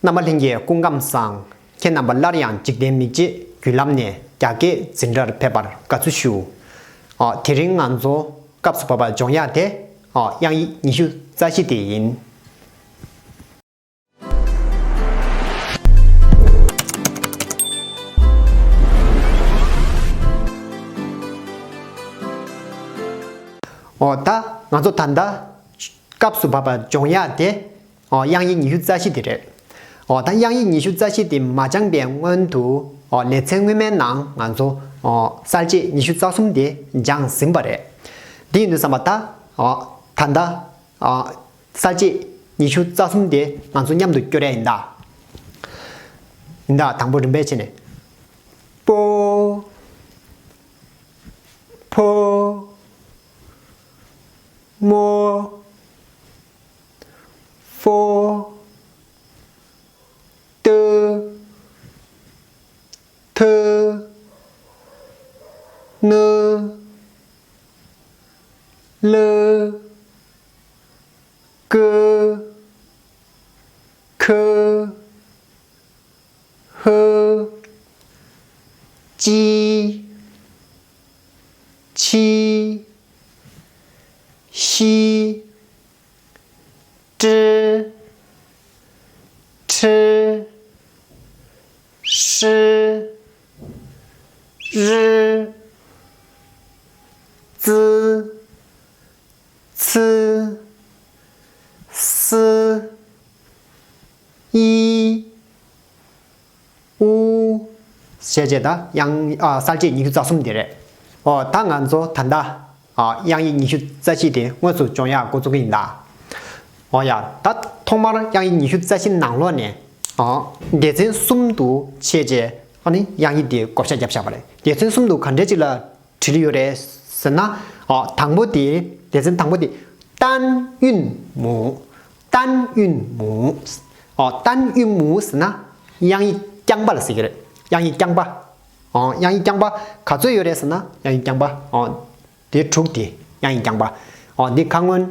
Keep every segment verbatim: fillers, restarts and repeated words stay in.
རྣམ་པ་ལྷན་རྒྱས་སྐུ་ཁམས་བཟང་། ཁྱེད་རྣམ་པ་སླར་ཡང་འཇིག་རྟེན་མིག་འབྱེད་བརྒྱུད་ལམ་ནས་རྒྱ་སྐད་འཛིན་གྲྭར་ཕེབས་པར་དགའ་བསུ་ཞུ། ཨ། དེ་རིང་ང་ཚོ་སྐབས་སུ་བབ་པ་སྦྱོང་ཡག་དེ། ཨ། དབྱངས་ཡིག་ཉི་ཤུ་རྩ་བཞི་དེ་ཡིན། ཨོ། ད་ང་ཚོ་ད་ལྟ་སྐབས་སུ་བབ་པ་སྦྱོང་ཡག་དེ། ཨོ། དབྱངས་ཡིག་ཉི་ཤུ་རྩ་བཞི་དེ་རེད། ཨོ། ད་དབྱངས་ཡིག་ཉི་ཤུ་རྩ་བཞི་དེ་མ་སྦྱངས་པའི་སྔོན་དུ། ཨོ། ལེ་ཚན་སྔོན་མའི་ནང་ང་ཚོ། ཨོ། གསལ་བྱེད་ཉི་ཤུ་རྩ་གསུམ་དེ་སྦྱངས་ཟིན་པ་རེད། དེ་ཡིན་དུས་ཙམ་པ་ད། ཨོ། ད་ལྟ། ཨོ། གསལ་བྱེད་ཉི་ཤུ་རྩ་གསུམ་དེ་ང་ཚོ་མཉམ་དུ་སྐྱོར་ཡ་ཡིན་ད། ཡིན་ད། དང་པོ་རིམ་པས་བྱས་ནས། པོ། ཕོ། མོ། ཧྥོ། ཏོ། ཐོ། ནོ། ལོ། ཀོ། ཁོ། ཧོ། ཅི། ཆི། ཤི། ཀྲི། ཁྲི། ཧྲི། རི། ཙི། ཚི། སི། ཨི། ཨུ། ཞེས་བྱས་ད་དབྱངས། ཨ། གསལ་བྱེད་ཉི་ཤུ་རྩ་གསུམ་དེ་རེད། ཨོ། ད་ང་ཚོ་ད་ལྟ། ཨ། དབྱངས་ཡིག་ཉི་ཤུ་རྩ་བཞི་དེ་དངོས་སུ་སྦྱོང་ཡག་འགོ་འཛུགས་ཀྱི་ཡིན་ད། ཨོ་ཡ། ད་ཐོག་མར་དབྱངས་ཡིག་ཉི་ཤུ་རྩ་བཞི་ནང་ལོགས་ནས། ཨ། སྡེ་ཚན་གསུམ་དུ་ཕྱེ་བྱས། ཨ་ནི་དབྱངས་ཡིག་དེ་བགོ་བཤའ་བརྒྱབ་བཞག་པ་རེད། སྡེ་ཚན་གསུམ་དུ་ག་འདྲས་ཅིག་ལ་དྲིལ་ཡོད་རེད་ཟེར་ན། ཨ། དང་པོ་དེ། སྡེ་ཚན་དང་པོ་དེ། ཏན་ཡུན་མུ། ཏན་ཡུན་མུ། ཨ། ཏན་ཡུན་མུ་ཟེར་ན་དབྱངས་ཡིག་རྐྱང་པ་ལ་ཟེར་གྱི་རེད། དབྱངས་ཡིག་རྐྱང་པ། ཨ། དབྱངས་ཡིག་རྐྱང་པ་ག་ཚོད་ཡོད་རེད་ཟེར་ན། དབྱངས་ཡིག་རྐྱང་པ། ཨ། དེ་དྲུག་དེ་དབྱངས་ཡིག་རྐྱང་པ། ཨོ། འདི་ཁ་སྔོན་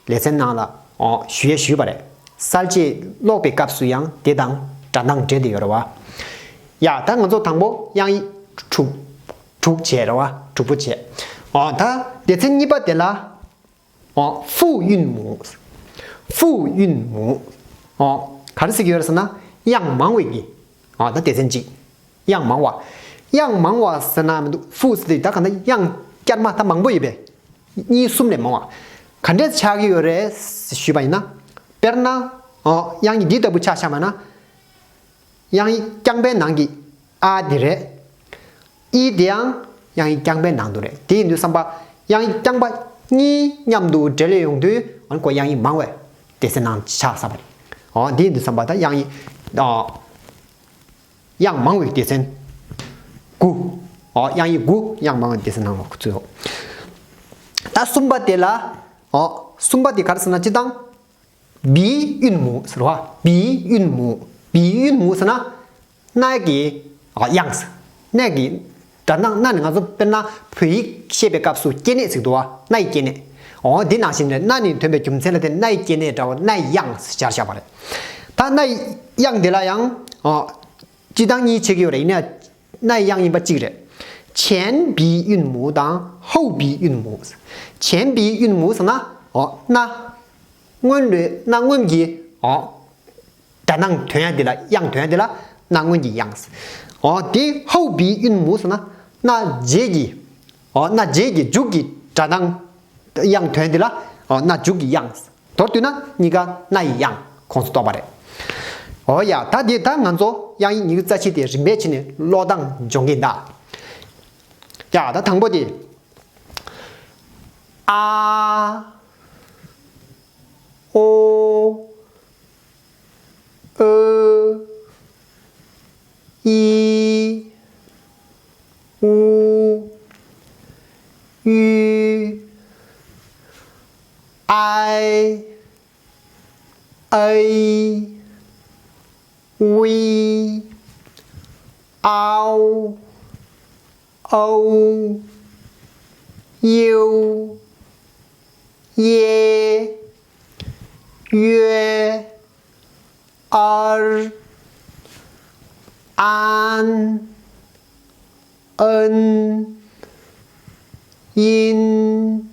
ལེ་ཚན་ནང་ལ། ཨོ། ཞུ་ཡས་ཞུས་པ་རེད། གསལ་བྱེད་ཀློག་པའི་སྐབས་སུ་ཡང་དེ་དང་སྒྲ་གདངས་འདྲེས་ཏེ་ཡོད་རེད་བ། ཡ། ད་ང་ཚོ་དང་པོ་དབྱངས་ཡིག་དྲུག་དྲུག་བྱས་རེད་བ། དྲུག་པོ་བྱས། ཨོ། ད་སྡེ་ཚན་གཉིས་པ་དེ་ལ། ཨོ། ཧྥུ་ཡུན་མུ། ཧྥུ་ཡུན་མུ། ཨོ། ག་རེ་ཟེར་གྱི་ཡོད་རེད་ཟེར་ན། དབྱངས་མང་བའི་གི། ཨ། ད་སྡེ་ཚན་གཅིག་དབྱངས་མང་བ། དབྱངས་མང་བ་ཟེར་ན་མི་འདུག་ཧྥུ་ཟེར་དུས་ད་ག་ད་དབྱངས་བསྐྱར་མ་ད་མང་པོ་ཡོད་པས། གཉིས་གསུམ་ལས་མང་བ། ག་འདྲས་ཆགས་ཀྱི་ཡོད་རེད་ཞུས་པ་ཡིན་ན། དཔེར་ན། ཨོ། དབྱངས་ཀྱི་འདི་ལྟ་བུ་ཆ་བཞག་པ་ན། དབྱངས་ཡིག་རྐྱང་པའི་ནང་གི་ཨ་འདི་རེད། ཨི་དེའང་དབྱངས་ཡིག་རྐྱང་པའི་ནང་དུ་རེད། དེ་ཡིན་དུས་ཙམ་པ་དབྱངས་ཡིག་རྐྱང་པ་གཉིས་མཉམ་དུ་འབྲེལ་ཡོང་དུས། ཨ་ནི་ཁོ་དབྱངས་ཡིག་མང་བའི་སྡེ་ཚན་ནང་ཆགས་ས་པ་རེད། ཨོ། དེ་ཡིན་དུས་ཙམ་པ་ད་དབྱངས་ཡིག་ཨོ། དབྱངས་མང་བའི་སྡེ་ཚན་དགུ། ཨོ། དབྱངས་ཡིག་དགུ་དབྱངས་མང་བའི་སྡེ་ཚན་ནང་ལ་ཚུད་ཡོད། ད་གསུམ་པ་དེ་ལ། ཨོ། གསུམ་པ་དེ་ག་རེ་ཟེར་ན་སྤྱིར་བཏང་། བི་ཡུན་མུ་ཟེར་བ། བི་ཡུན་མུ། བི་ཡུན་མུ་ཟེར་ན། སྣ་གི། ཨ། དབྱངས། སྣ་གི་སྒྲ་གདངས། སྣ་ནི་ང་ཚོ་དཔེར་ན་བོད་ཡིག་ཤེས་པའི་སྐབས་སུ་སྐྱེ་གནས་ཟེར་འདུག་བ། སྣ་ཡི་སྐྱེ་གནས། འོ་འདི་ནང་བཞིན་རེད། སྣ་ནི་ཐོན་པའི་རྒྱུ་མཚན་ལ་བརྟེན་སྣ་ཡི་སྐྱེ་གནས་འདྲ་བོ་སྣ་ཡི་དབྱངས་སྦྱར་བཞག་པ་རེད། ད་སྣ་ཡི་དབྱངས་འདི་ལ་ཡང་། ཨ། སྤྱིར་བཏང་གཉིས་ཕྱེ་གི་ཡོད་རེད། ཡིན་ན། སྣ་ཡི་དབྱངས་ཡིན་པ་གཅིག་རེད། ཆན་བི་ཡུན་མུ་དང་ཧོ་བི་ཡུན་མུ། ཆན་བི་ཡུན་མུ་ཟེར་ན། འོ། སྣ། སྔོན་ལ་སྣ་སྔོན་གྱི། འོ། སྒྲ་གདངས་ཐོན་ཡ་འདི་ལ། དབྱངས་ཐོན་ཡ་འདི་ལ་སྣ་སྔོན་གྱི་དབྱངས། འོ། དེ་ཧོ་བི་ཡུན་མུ་ཟེར་ན། སྣ་རྗེས་ཀྱི། འོ། སྣ་རྗེས་ཀྱི་མཇུག་གི་སྒྲ་གདངས། དབྱངས་ཐོན་ཡ་འདི་ལ། འོ། སྣ་མཇུག་གི་དབྱངས། མདོར་བསྡུས་ན་གཉིས་ཀ་སྣ་ཡི་དབྱངས་ཁོངས་སུ་གཏོགས་པ་རེད། འོ་ཡ། ད་དེ་ད་ང་ཚོ་དབྱངས་ཡིག་ཉི་ཤུ་རྩ་བཞི་དེ་རིམ་པས་བྱས་ནས་ཀློག་སྟངས་སྦྱོང་གི་ཡིན་ད། ཡ། ད་དང་པོ་དེ། ཨ། ཨོ། ཨོ། ཨི། ཨུ། ཡུ། ཨའི། ཨའི། ཝི། ཨའོ། ཨའུ། ཡེའུ། ཡེ། ཡོད། ཨར། ཨན། ཨན། ཨིན།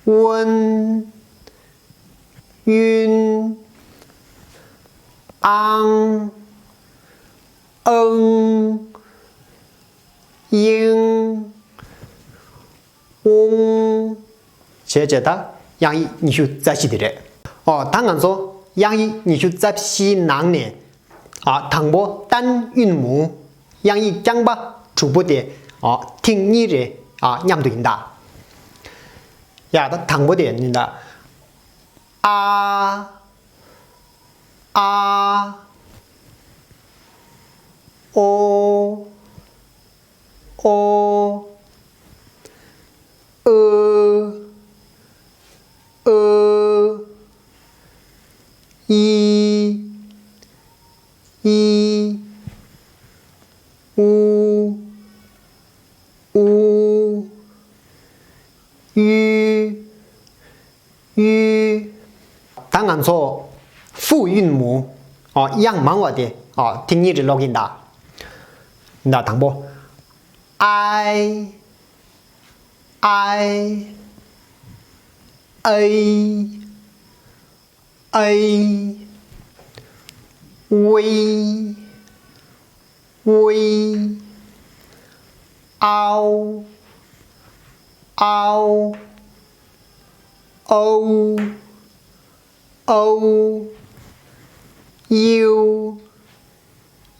ཨོན། ཨུན། ཨང་། ཨང་། ཨིང་། ཨོང་། བྱས་བྱས་ད་དབྱངས་ཡིག་ཉི་ཤུ་རྩ་བཞི་དེ་རེད། ཨོ་ད་ང་ཚོ་དབྱངས་ཡིག་ཉི་ཤུ་རྩ་བཞིའི་ནང་ནས། ཨ་དང་པོ་ཏན་ཡུན་མུ། དབྱངས་ཡིག་རྐྱང་པ་དྲུག་པོ་དེ། ཨ་ཐེངས་གཉིས་རེ། ཨ་མཉམ་དུ་ཡིན་ད། ཡ་ད་དང་པོ་དེ་ཡིན་ད། ཨ། ཨ། ཨོ། ཨོ། ཨ། ཨ། ཨི། ཨི། ཨུ། ཨུ། ཡུ། ཡུ། ད་ང་ཚོ་ཧྥུ་ཡུན་མུ། ཨོ་དབྱངས་མང་བ་དེ། ཨོ་ཐེངས་གཉིས་རེ་ཀློག་གིན་ད། ད་དང་པོ། ཨའི། ཨའི། ཨའི། ཨའི། ཝའི། ཝའི། ཨའོ། ཨའོ། ཨའུ། ཨའུ། ཡིའུ།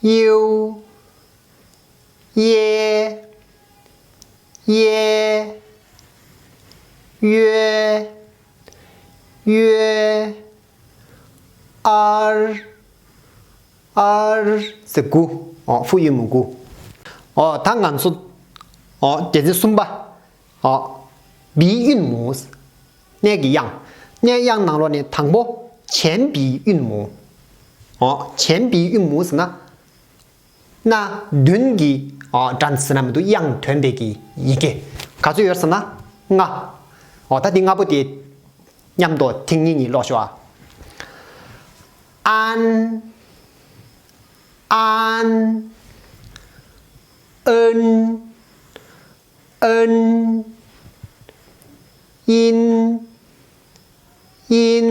ཡིའུ། ཡེ། ཡེ། ཡོད། ཡོད། ཨར། ཨར། ཟེར་དགུ། ཨོ་ཧྥུ་ཡུན་མུ་དགུ། ཨོ་ད་ང་ཚོ། ཨོ་སྡེ་ཚན་གསུམ་པ། ཨོ་བི་ཡུན་མུ། སྣའི་དབྱངས། སྣའི་དབྱངས་ནང་ལོགས་ནས་དང་པོ་ཆེན་བི་ཡུན་མུ། ཨོ་ཆེན་བི་ཡུན་མུ་ཟེར་ན། སྣ་བདུན་གྱི། ཨོ་སྒྲ་ཟེར་ན་མི་འདུག་དབྱངས་ཐོན་པའི་གི་ཡི་གེ། ག་ཚོད་ཡོད་ཟེར་ན། ལྔ། ཨོ་ད་འདི་ལྔ་པོ་དེ། མཉམ་དུ་ཐེངས་གཉིས་གཉིས་ཀློག་ཤོག་ཨ། ཨན། ཨན། ཨན། ཨན། ཨིན། ཨིན།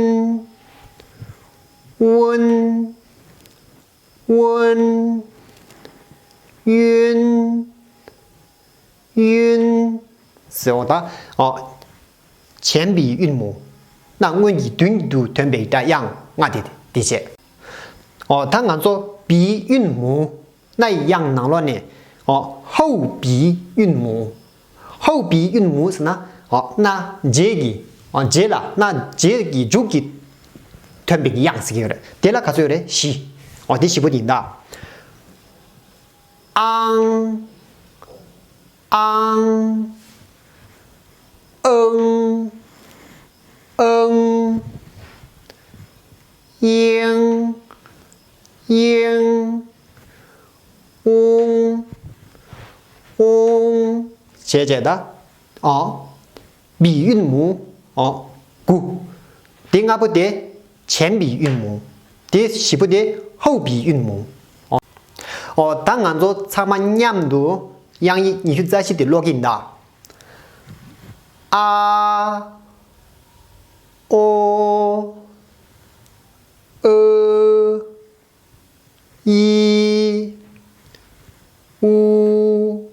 ཨོན། ཨོན། ཡུན། ཡུན། ཟེར་བ་ད། ཨོ། ཆེན་བི་ཡུན་མུ། སྣ་སྔོན་གྱི་མདུན་དུ་ཐོན་པའི་སྒྲ་དབྱངས་ལྔ་དེ་དེ་བྱས། ཨོ་ད་ང་ཚོ་བི་ཡུན་མུ། སྣའི་དབྱངས་ནང་ལོགས་ནས། ཨོ་ཧའུ་བི་ཡུན་མུ། ཧའུ་བི་ཡུན་མུ་ཟེར་ན། ཨོ་སྣ་རྗེས་ཀྱི། ཨོ་རྗེས་ལ་སྣ་རྗེས་ཀྱི་མཇུག་གི་ཐོན་པའི་དབྱངས་ཟེར་གྱི་ཡོད་རེད། དེ་ལ་ག་ཚོད་ཡོད་རེད། བཞི། ཨོ་དེ་བཞི་པོ་དེ་ཡིན་ད། ཨང་། ཨང་། ཨང་། ཨང་། ཨིང་། ཨིང་། ཨོང་། ཨོང་། བྱས་བྱས་ད། ཨ། བི་ཡུན་མུ། ཨ། དགུ། དེ་ལྔ་པོ་དེ་ཆེན་བི་ཡུན་མུ། དེ་བཞི་པོ་དེ་ཧའུ་བི་ཡུན་མུ། ཨོ། ད་ང་ཚོ་ཚང་མ་མཉམ་དུ་དབྱངས་ཡིག་ཉི་ཤུ་རྩ་བཞི་དེ་ཀློག་གི་ཡིན་ད། ཨ། ཨོ། ཨུ། ཨི། ཨུ།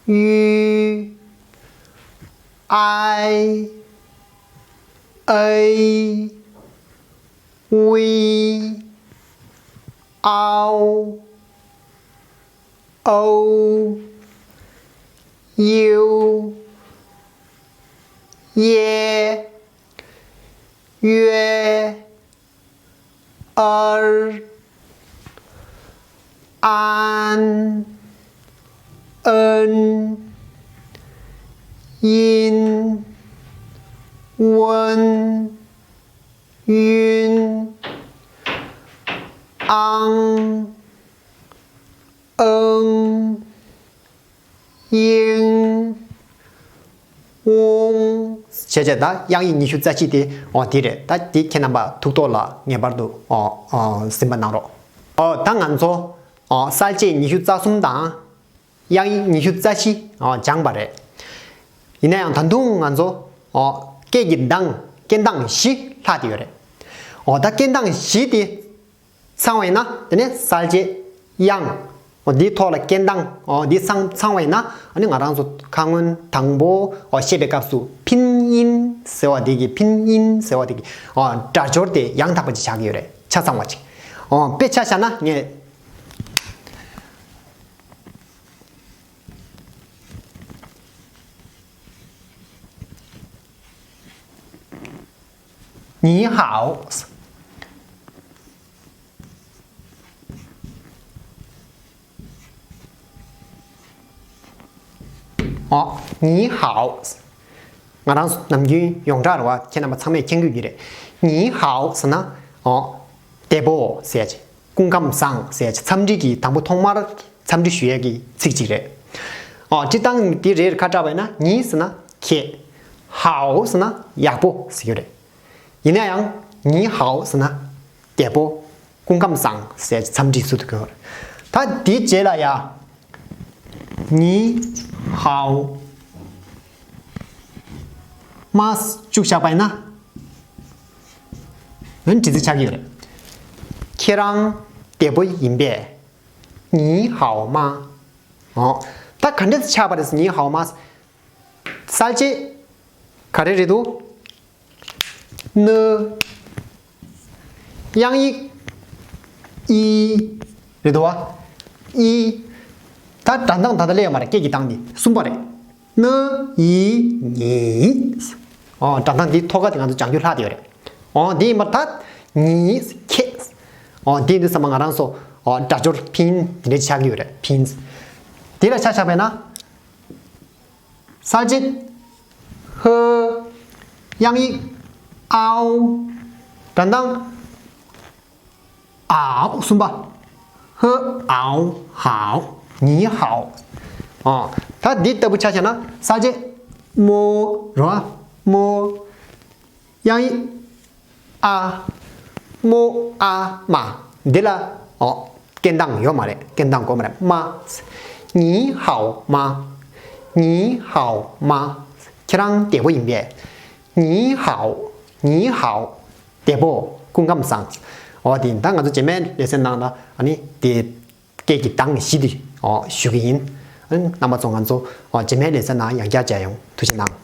ཡུ། ཨའི། ཨའི། ཝི། ཨའོ། ཨའུ། ཡིའུ། ཡེ། ཡོད། ཨར། ཨན། ཨན། ཨིན། ཨོན། ཨུན། ཨང་། ཨང་། ཨིང་། ཨོང་། བྱས་བྱས་ད་དབྱངས་ཡིག་ཉི་ཤུ་རྩ་གཅིག་དེ་འོ་དེ་རེད། ད་དེ་ཁྱེད་རྣམ་པ་ཐུགས་ཐོག་ལ་ངེས་པར་དུ་འོ་འོ་ཟིན་པ་གནང་རོགས། ཨོ་ད་ང་ཚོ་ཨོ་གསལ་བྱེད་ཉི་ཤུ་རྩ་གསུམ་དང་དབྱངས་ཡིག་ཉི་ཤུ་རྩ་བཞི་ཨོ་སྦྱངས་པ་རེད། ཡིན་ན་ཡང་ད་དུང་ང་ཚོ་ཨོ་སྐད་ཀྱི་གདངས་སྐད་གདངས་བཞི་ལྷག་དེ་ཡོད་རེད། ཨོ་ད་སྐད་གདངས་བཞི་དེ་ཚང་བ་ཡིན་ན་དེ་ནས་གསལ་བྱེད་དབྱངས་ཨོ་འདིའི་ཐོག་ལ་སྐད་གདངས་ཨོ་འདི་ཚང་ཚང་བ་ཡིན་ན་ཨ་ནི་ང་རང་ཚོ་ཁ་སྔོན་དང་པོ་ཨོ་བཤད་པའི་སྐབས་སུ་ཕིན་ཡིན་ཟེར་བ་དེ་གི་ཕིན་ཡིན་ཟེར་བ་དེ་གི་ཨོ་སྒྲ་སྦྱོར་དེ་ཡང་དག་པ་ཅིག་ཆགས་ཀྱི་ཡོད་རེད། ཆ་ཚང་བ་ཅིག་ཨོ་དཔེ་ཆ་བཞག་ན་ངས། 你好。ཨོ། 你好། ང་རང་ནམ་རྒྱུན་ཡོངས་གྲགས་རེད་བ། ཁྱེད་རྣམ་པ་ཚང་མས་མཁྱེན་གྱི་ཡོད་ཀྱི་རེད། 你好 ཟེར་ན། ཨོ། བདེ་པོ་ཟེར་ཡ་ཅིག་སྐུ་ཁམས་བཟང་ཟེར་ཡ་ཅིག་འཚམས་འདྲི་གི་དང་པོ་ཐོག་མར་འཚམས་འདྲི་ཞུ་ཡ་གི་ཚིག་ཅིག་རེད། ཨོ། སྤྱིར་བཏང་འདི་རེད། ཁ་གྲགས་པ་ཡིན་ན། 你 ཟེར་ན་ཁྱེད། 好 ཟེར་ན་ཡག་པོ་ཟེར་རྒྱུ་རེད། ཡིན་ན་ཡང་། 你好 ཟེར་ན། བདེ་པོ། སྐུ་ཁམས་བཟང་ཟེར་འཚམས་འདྲི་ཞུ་ཐུབ་ཀྱི་ཡོད་རེད། ད་འདིའི་རྗེས་ལ་ཡ། 你好吗 བཅུག་བཞག་པ་ཡིན་ན། འོན་དྲི་ཚིག་ཆགས་ཀྱི་ཡོད་རེད། ཁྱེད་རང་བདེ་པོ་ཡིན་པས། 你好吗། ཨོ། ད་ག་འདྲས་ཆགས་པ་རེད། 你好吗། གསལ་བྱེད་ག་རེ་རེད་འདུག་ན། དབྱངས་ཡིག་ཨི་རེད་འདུག་བ། ཨི། ད་སྒྲ་གདངས་ད་ལྟ་སླེབས་ཡོད་མ་རེད། སྐད་ཀྱི་གདངས་འདི་གསུམ་པ་རེད། ན་ཡི་ཉི། ཨོ། སྒྲ་གདངས་འདི་ཐོག་ཁ་དེ་ང་ཚོ་སྦྱང་རྒྱུ་ལྷག་བསྡད་ཡོད་རེད། ཨོ། འདི་ཡིན་པར་ཐལ། ཉི་ཁྱེད། ཨོ། འདི་འདི་ཚང་མ་ང་རང་ཚོ་ཨོ་སྒྲ་སྦྱོར་ཕིན་དེ་འདྲ་ཆགས་ཀྱི་ཡོད་རེད། ཕིན། དེ་ལ་ཆ་བཞག་པ་ཡིན་ན། གསལ་བྱེད། ཧ། དབྱངས་ཡིག་ཨའོ། སྒྲ་གདངས། ཨའོ། གསུམ་པ། ཧ་ཨའོ་ཧའོ། 你好། ཨོ། ད་འདི་ལྟ་བུ་ཆ་བཞག་ན། གསལ་བྱེད། མོ། རོ། མོ། དབྱངས་ཡིག་ཨ། མོ་ཨ་མ། འདི་ལ་ཨོ་སྐད་གདངས་ཡོད་མ་རེད། སྐད་གདངས་དགོས་མ་རེད། 吗། 你好吗། 你好吗། ཁྱེད་རང་བདེ་པོ་ཡིན་པས། 你好། 你好། བདེ་པོ། སྐུ་ཁམས་བཟང་། ཨོ་དེ་ད་ང་ཚོ་རྗེས་མའི་ལེ་ཚན་ནང་ལ་ཨ་ནི་དེ་སྐད་ཀྱི་གདངས་བཞི་དེ་ཨོ་ཞུ་གི་ཡིན། ཨ་ནི་རྣམ་པ་ཚོ་ང་ཚོ་ཨོ་རྗེས་མའི་ལེ་ཚན་ནང་ཡང་བསྐྱར་མཇལ་ཡོང་། ཐུགས་རྗེ་གནང་།